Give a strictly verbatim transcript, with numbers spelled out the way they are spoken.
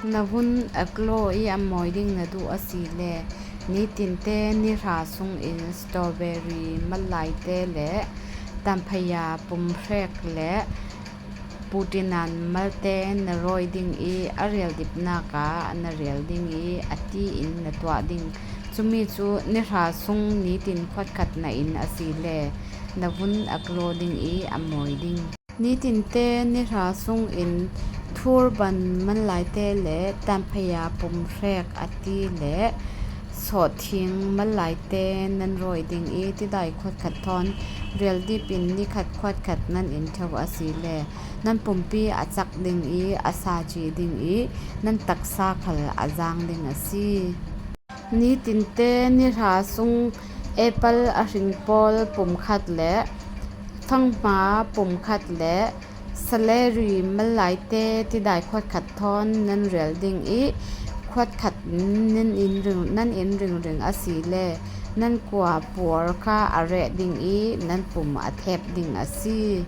Na vun a claw i a mawi ding na duh a si le, nitinte ni hra sungin strawberry mallaite le tampheia pumhrek le putinan malte na rawi ding i, a rel dipnaka na rel ding i, a tiin na tuah ding. Cumi cu ni hra sung nitin khuatkhat na in a si le, na vun a claw ding i a mawi ding. Nitinte ni hra sungin thurban mallaite le tampheia pumhrek a ti le sawhthing mallaite nan rawi ding i, tidai khuatkhat thawn rel dip in ni khat khuatkhat nan in ṭheu a si le, nan pumpi a cak ding i, a sa ci ding i, nan taksa khal a zang ding a si. Nitinte ni hra sung apple a hring pawl pumkhat le fanghma pumkhat le celery mallaite tidai khuatkhat thawn nan rel ding i, khuatkhat in nan in ring, nan in ringring a si le, nan kua puar kha a reh ding i, nan pum a thep ding a si.